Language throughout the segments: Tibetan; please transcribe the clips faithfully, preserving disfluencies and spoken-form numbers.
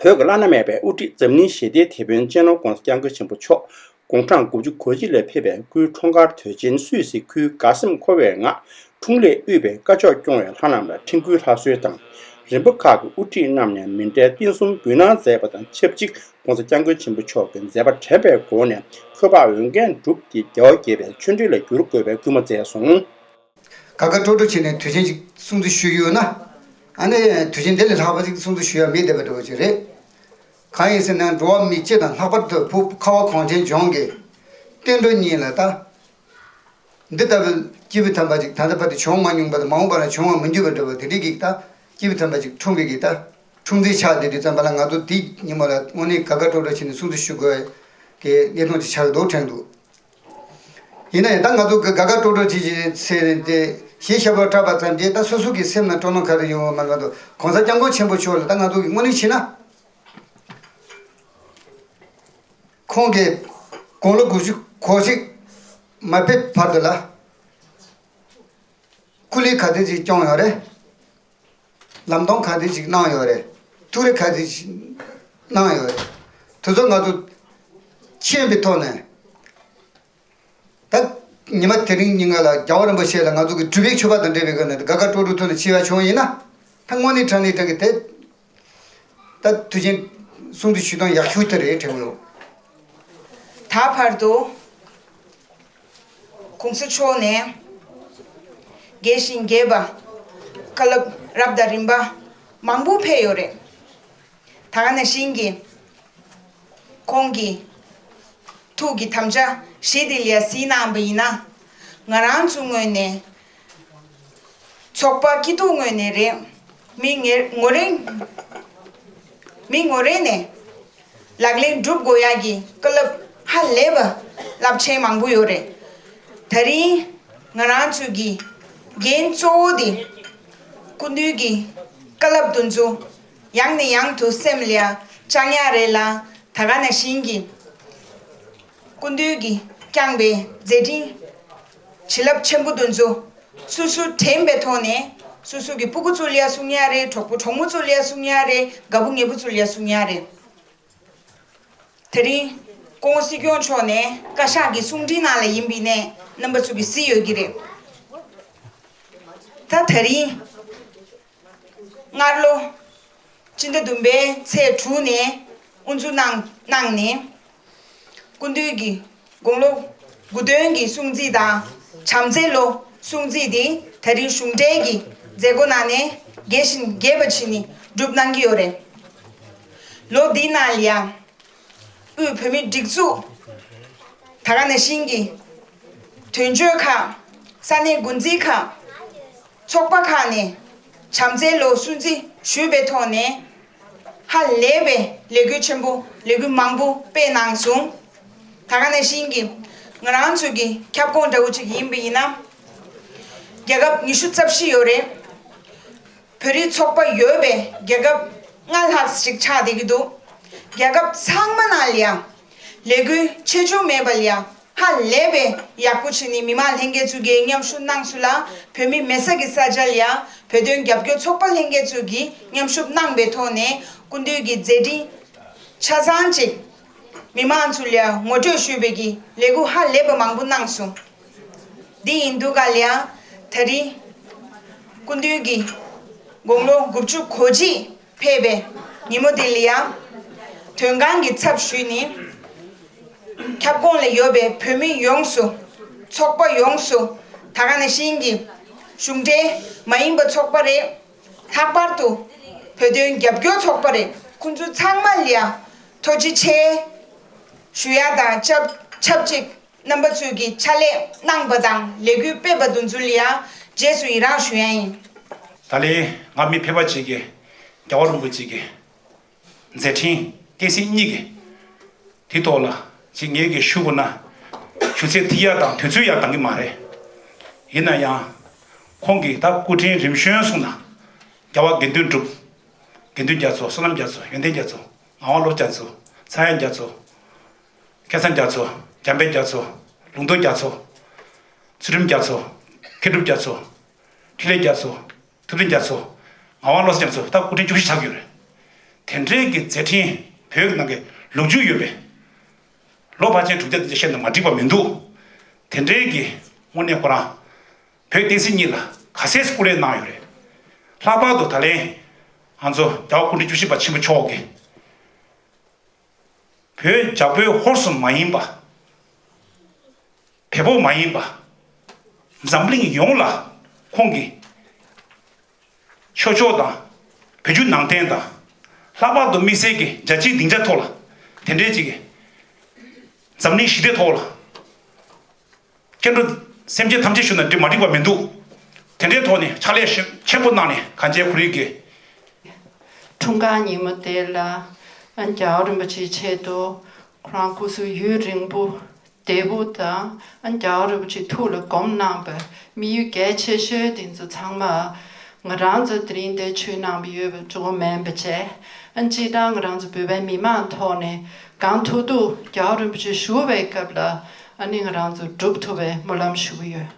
བོད་ཀྱི་བླ་ན་མེད་པའི་དབུ་ཁྲིད་འཛམ་གླིང་ཞི་བདེའི་དེད་དཔོན་སྤྱི་ནོར་༧གོང་ས་༧སྐྱབས་མགོན་ཆེན་པོ་མཆོག་དགུང་གྲངས་དགུ་བཅུ་གོ་གཅིག་ལ་ཕེབས་པའི་སྐུའི་འཁྲུངས་སྐར་དུས་ཆེན་སུད་སི་ཁུལ་དགའ་སེམས་འཁོལ་བའི་ངང་འཁྲུངས་ལས་དབུས་པའི་བཀའ་ཕྱོགས་སྐྱོང་བའི་ལྷ་རྣམས་ལ་འཕྲིན་བསྐུལ་ལྷ་གསོལ་དང་། རིམ་པ་ཁག་གི་དབུ་ཁྲིད་རྣམས་ནས་མཎྜལ་རྟེན་གསུམ་འབུལ་གནང་མཛད་པ་དང་ཆབས་ཅིག ༧གོང་ས་༧སྐྱབས་མགོན་ཆེན་པོ་མཆོག་གི་མཛད་པ་དྲན་པའི་སྒོ་ནས་འཁོས་དབང་འོས་འགན་བསྒྲུབས་ཏེ་རྒྱལ་བ་དགྱེས་པའི་ཆོས་འབྲེལ་ལ་བསྒྱུར་དགོས་པའི་སྐུལ་མ་མཛད་སོང་། དགའ་དགའ་སྤྲོ་སྤྲོ་བྱས་ནས་དུས་ཆེན་ཅིག་སྲུང་བརྩི་ཞུ་གི་ཡོད་ན། ཨ་ནི་དུས་ཆེན་དེ་ལས་ལྷག་པ་ཅིག་སྲུང་བརྩི་ཞུ་ཡ་མེད་བསྡད་པ་འདྲ་བོ་ཅིག་རེད། གང་ཡིན་ཟེར་ན་འགྲོ་བ་མི་སྤྱི་དང་ལྷག་པར་དུ་བོད་ཁ་བ་གངས་ཅན་ལྗོངས་ཀྱི་བསྟན་འགྲོ་གཉིས་ལ་ད། འདི་ལྟ་བུའི་སྐྱེས་བུ་དམ་པ་ཅིག་ད་ལྟ་བར་དུ་བྱུང་མ་མྱོང་པ་དང་མ་འོངས་པ་ལ་བྱུང་བ་མི་འགྱུར་བ་འདྲ་བོ་དེ་འདྲའི་གི་ད་སྐྱེས་བུ་དམ་པ་ཅིག་འཁྲུངས་པའི་གི་ད་འཁྲུངས་ཚེས་ཆགས་བསྡད་དུས་ཙམ་པ་ལ་ང་ཚོ་དེའི་ཉིན་མོ་ལ་དངོས་གནས་དགའ་དགའ་སྤྲོ་སྤྲོ་བྱས་ནས་སྲུང་བརྩི་ཞུ་དགོས་ཀྱི་གནས་སྟངས་ཅིག་ཆགས་ཀྱི་འདུག་དྲན་འདུག་ཡིན་ན་ཡང་ད་ང་ཚོ་གི་དགའ་དགའ་སྤྲོ་སྤྲོ་བྱེད་ཀྱི་ཟེར་ཏེ་གཞས་ཞབས་བྲོ་འཁྲབ་པ་ཙམ་གྱིས་ད་སོ་སོ་གི་སེམས་ལ་སྤྲོ་སྣང་ག་རེ་ཡོང་བ་མ་ལབ་དུས་༧གོང་ས་༧སྐྱབས་མགོན་ཆེན་པོ་མཆོག་ལ་ད་ང་ཚོ་གི་དངོས་གནས་བྱས་ན། ཁོང་གིས་དགུང་ལོ་དགུ་བཅུ་གོ་གཅིག་མ་ཕེབས་བར་དུ་ལ་སྐུ་ལས་ག་ཚོད་ཅིག་སྐྱོང་ཡོད་རེད། ལམ་སྟོན་ག་ཚོད་ཅིག་གནང་ཡོད་རེད། ཐུགས་རེ་ག་ཚོད་ཅིག་གནང་ཡོད་རེད། དེ་ཚོ་ང་ཚོ་མཁྱེན་པའི་ཐོག་ནས། ད་ཉི་མ་དེ་རིང་ཉིན་ཀ་ལ་རྒྱལ་བ་རིན་པོ་ཆེ་ལ་ང་ཚོ་གི་སྒྲུབ་པའི་མཆོད་པ་དང་འབྲེལ་བའི་སྒོ་ནས་དགའ་དགའ་སྤྲོ་སྤྲོ་ཐོག་ནས་ཆེ་བ་བྱུང་བ་ཡིན་ན། ད་དངོས་གནས་དྲང་གནས་དྲང་གི་དེ་ད་དུས་ཆེན་སྲུང་བརྩི་ཞུ་སྟངས་ཡག་ཤོས་དེ་རེད་དྲན་གྱི་ཡོད། ད་བར་དུ་༧གོང་ས་མཆོག་ནས་རྒྱས་ཤིང་རྒྱས་པ་བཀའ་སློབ་རབ་དང་རིམ་པ་མང་པོ་ཕེབས་ཡོད་རེད། ད་ག་ནང་བཞིན་གྱི་ཁོང་གི་ཐུགས་ཀྱི་དམ་བཅའ་བཞེས་དེ་ལ་གཟིགས་གནང་བ་ཡིན་ན། ང་རང་ཚོའི་ངོས་ནས་ཚོགས་པ་སྐྱིད་སྡུག་ངོས་ནས་རེད། མི་ངེ་ངོ་རེ་མི་ངོ་རེ་ནས་ལག་ལེན་སྒྲུབ་དགོས་ཡག་གི་བཀའ་སློབ་ཧ་ལས་པ་རླབས་ཆེན་མང་པོ་ཡོད་རེད། ད་རིང་ང་རང་ཚོའི་གི་འགན་གཙོ་བོ་དེ་སྐུ་མདུན་གྱི་བཀའ་སློབ་དེ་ཚོ་ཡང་ནས་ཡང་དུ་སེམས་ལ་བཅངས་ཡག་རེད་ལ། ད་ག་ནང་བཞིན་གྱི་སྐུ་མདུན་གྱིས་བསྐྱངས་པའི་མཛད་འཕྲིན་བྱིན་རླབས་ཆེན་པོ་དེ་ཚོ་སོ་སོ་དྲན་པའི་ཐོག་ནས་སོ་སོ་གི་སྤུ་གུ་ཚོ་ལ་ཡ་གསུང་ཡག་རེད། གྲོགས་པོ་གྲོགས་མོ་ཚོ་ལ་ཡ་གསུང་ཡག་རེད། དགའ་པོ་ཉེ་པོ་ཚོ་ལ་ཡ་གསུང་ཡག་རེད། དེ་རིང་སྐུ་ངོ་སྲིད་སྐྱོང་མཆོག་ནས་བཀའ་ཤག་གི་གསུང་འཕྲིན་ནང་ལ་ཡིན་པའི་ནས་རྣམ་པ་ཚོ་གིས་གཟིགས་ཡོད་ཀྱི་རེད། ད་དེ་རིང་སྔར་ལོ་སྤྱི་ཟླ་བདུན་པའི་ཚེས་དྲུག་ནས་དབུ་འཛུགས་གནང་གནང་ནས། སྐུ་མདུན་གྱི་དགུང་ལོ་དགུ་སྟོན་གྱི་སྲུང་བརྩི་དང་བྱམས་བརྩེའི་ལོ་སྲུང་བརྩི་དེ་ད་རིང་གཞུང་འབྲེལ་གྱི་མཛད་སྒོ་ནང་ནས་རྒྱས་ཤིང་རྒྱས་པ་བྱས་ནས་སྒྲུབ་གནང་གི་ཡོད་རེད། ལོ་འདིའི་ནང་ལ་ཡང་དབུས་བོད་མིའི་སྒྲིག་འཛུགས་ད་ག་ནང་བཞིན་གྱི་དོན་གཅོད་ཁག་ས་གནས་འགོ་འཛིན་ཁག་ཚོགས་པ་ཁག་ནས་བྱམས་བརྩེའི་ལོ་སྲུང་བརྩི་ཞུས་པའི་ཐོག་ནས་ཧ་ལས་པའི་ལས་འགུལ་ཆེན་པོ་ལས་འགུལ་མང་པོ་སྤེལ་གནང་སོང་། ད་ག་ནང་བཞིན་གྱི་ང་རང་ཚོ་གི་ཁྱབ་ཁོངས་འདྲ་བོ་ཅིག་ཡིན་པ་ཡིན་ན། རྒྱལ་ཁབ་ཉི་ཤུ་རྩ་བཞི་ཡོད་རེད། བོད་རིགས་ཚོགས་པ་ཡོད་པའི་རྒྱལ་ཁབ་ལྔ་ལྷག་ཅིག་ཆགས་བསྡད་ཀྱི་འདུག་རྒྱལ་ཁབ་ཚང་མ་ནང་ལ་ཡང་ལས་འགུལ་ཆེ་ཆུང་མེད་པ་ལ་ཡང་ཧ་ལས་པའི་ཡག་པོ་བྱས་ནས་མི་མང་ལྷན་རྒྱས་ཚོ་གིས་མཉམ་ཞུགས་གནང་སོང་ལ། བོད་མི་མེད་ས་གི་ས་ཆ་ལ་ཡང་བོད་དོན་རྒྱབ་སྐྱོར་ཚོགས་པ་ལྷན་རྒྱས་ཚོ་གིས་མཉམ་ཞུགས་གནང་པའི་ཐོག་ནས་སྐུ་མདུན་གྱི་མཛད་འཕྲིན་ཆ་ཚང་ཅིག་མི་མང་ཚོ་ལ་ངོ་སྤྲོད་ཞུས་པའི་གི་ལས་འགུལ་ཧ་ལས་པ་མང་པོ་གནང་སོང་། འདི་ཡིན་དུས་ག་ལ་ཡང་ད་རིང་སྐུ་མདུན་གྱི་དགུང་ལོ་དགུ་བཅུ་གོ་གཅིག་ཕེབས་པའི་ཉིན་མོ་དེ་ལ་ཡང་དོན་ཁང་གི་ཚབ་ཞུས་ནས་ཁྱབ་ཁོངས་ལ་ཡོད་པའི་བོད་མི་ཡོངས་སུ་ཚོགས་པ་ཡོངས་སུ་ད་ག་ནང་བཞིན་གྱི་གཞུང་འབྲེལ་མ་ཡིན་པ་ཚོགས་པ་རེད། ལྷག་པར་དུ་བོད་དོན་རྒྱབ་སྐྱོར་ཚོགས་པ་རེད། ཁོང་ཚོ་ཚང་མ་ལ་ཡང་ཐུགས་རྗེ་ཆེ་ཞུ་ཡ་དང་ཆབས་ཆབས་ཅིག་རྣམ་པ་ཚོས་ཀྱི་ཕྱག་ལས་གནང་པ་དང་ལས་འགུལ་སྤེལ་བ་དེ་ཚོ་ལ་ཡང་རྗེས་སུ་ཡི་རང་ཞུ་ཡ་ཡིན། ད་ལན་ང་མི་ཕལ་པ་ཅིག་གིས་རྒྱལ་བ་རིན་པོ་ཆེ་གི་མཛད་འཕྲིན་བསྟན་སྲིད་གཉིས་ཀྱི་དེ་ཐོག་ལ་ཅིག་ངེད་ཀྱིས་ཞུ་དགོས་ན་ཞུ་ཚད་ཐིག་ཡག་དང་དུས་ཚོད་ཡག་འདང་གི་མ་རེད། ཡིན་ན་ཡང་ཁོང་གིས་ད་སྐུ་ཕྲེང་རིམ་བྱོན་གསུངས་ན་རྒྱལ་བ་དགེ་འདུན་གྲུབ། དགེ་འདུན་རྒྱ་མཚོ། བསོད་ནམས་རྒྱ་མཚོ། ཡོན་ཏན་རྒྱ་མཚོ། ངག་དབང་བློ་རྒྱ་མཚོ། ཚངས་དབྱངས་རྒྱ་མཚོ། སྐལ་བཟང་རྒྱ་མཚོ། འཇམ་དཔལ་རྒྱ་མཚོ། ལུང་རྟོགས་རྒྱ་མཚོ། ཚུལ་ཁྲིམས་རྒྱ་མཚོ། མཁས་གྲུབ་རྒྱ་མཚོ། འཕྲིན་ལས་རྒྱ་མཚོ། ཐུབ་བསྟན་རྒྱ་མཚོ། ངག་དབང་བློ་བཟང་རྒྱ་མཚོ། ད་སྐུ་ཕྲེང་བཅུ་བཞི་ཆགས་ཀྱི་ཡོད་རེད། དེ་འདྲའི་གི་མཛད་འཕྲིན་བོད་ནང་གི་ལོ་རྒྱུས་ཡོད་པའི། ལོ་ཕལ་ཆེར་དྲུག་བརྒྱ་བདུན་བརྒྱ་བཤད་ན་མ་འགྲིག་པ་མི་འདུག་དེ་འདྲའི་གི་དངོས་གནས་ཁོ་རང་བོད་བསྟན་སྲིད་གཉིས་ལ་ག་ཚད་སྐུ་ལས་གནང་ཡོད་རེད། ལྷག་པར་དུ་ད་ལན་ང་ཚོ་རྒྱལ་བ་སྐུ་ཕྲེང་བཅུ་བཞི་པ་ཆེན་པོ་མཆོག་གིས་བོད་རྒྱ་བོད་ཧོར་སུ་མ་ཡིན་པ། བལ་པོ་མ་ཡིན་པ། འཛམ་གླིང་ཡོངས་ལ་ཁོང་གིས་ཆོས་ཕྱོགས་དང་། བོད་བརྒྱུད་ནང་བསྟན་དང་། ལྷག་པར་དུ་དམིགས་བསལ་གྱི་རྒྱལ་སྤྱིའི་སྡིངས་ཆ་ཐོག་ལ་དེ་འདྲའི་ཅིག་གི་འཛམ་གླིང་ཞི་བདེ་ཐོག་ལ་སྐྱེ་འགྲོ་སེམས་ཅན་ཐམས་ཅད་ཞུ་ན་འགྲིག་མ་འགྲིག་པ་མི་འདུག་དེ་འདྲའི་ཐོག་ནས་ཕྱག་ལས་ཤུགས་ཆེན་པོ་གནང་ནས་གང་བྱས་ཁོ་རིག་གི་འཁྲུངས་སྐར་ཉིན་མོ་དེ་ལ་རྒྱལ་བ་རིན་པོ་ཆེའི་ཆེད་དུ་ཁོ་རང་སྐུ་གཟུགས་ཡུན་རིང་པོ་བདེ་པོ་དང་རྒྱལ་བ་རིན་པོ་ཆེའི་ཐུགས་ལ་སྒོམ་གནང་བའི་དམིགས་ཡུལ་གལ་ཆེ་ཤོས་དེ་ཚོ་ཚང་མ་ང་རང་ཚོ་དེ་རིང་འདིར་མཆོད་གནང་བ་ཡོད་པ་གཙོ་བོ་མིན་པ་བྱས། སྤྱིར་བཏང་ང་རང་ཚོ་བོད་པའི་མི་མང་ཐོག་ནས་གང་ཐུབ་ཐུབ་རྒྱལ་བ་རིན་པོ་ཆེ་བཞུགས་པའི་སྐབས་ལ་ང་རང་ཚོ་སྒྲུབ་ཐུབ་པའི་སྨོན་ལམ་ཞུ་གི་ཡོད།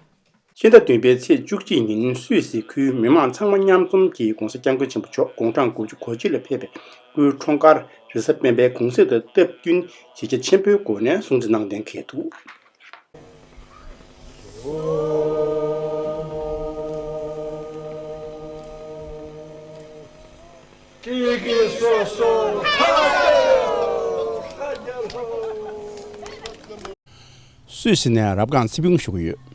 ཕྱི་ཟླ་བདུན་པའི་ཚེས་བཅུ་གཅིག་ཉིན་སུད་སི་ཁུལ་མི་མང་ཚང་མ་མཉམ་འཛོམས་ཀྱིས་༸གོང་ས་༸སྐྱབས་མགོན་ཆེན་པོ་མཆོག་དགུང་གྲངས་དགུ་བཅུ་གོ་གཅིག་ལ་ཕེབས་པའི་སྐུའི་འཁྲུངས་སྐར་རེས་གཟའ་སྤེན་པའི་གུང་གསེང་དང་སྟབས་བསྟུན་བྱས་རྗེས་ཆེན་པོའི་སྒོ་ནས་སྲུང་བརྩི་གནང་གཏན་འཁེལ་འདུག་སུད་སི་ནས་རབ་སྒང་ཚེ་ཕུན་ཞུ་གི་ཡོད།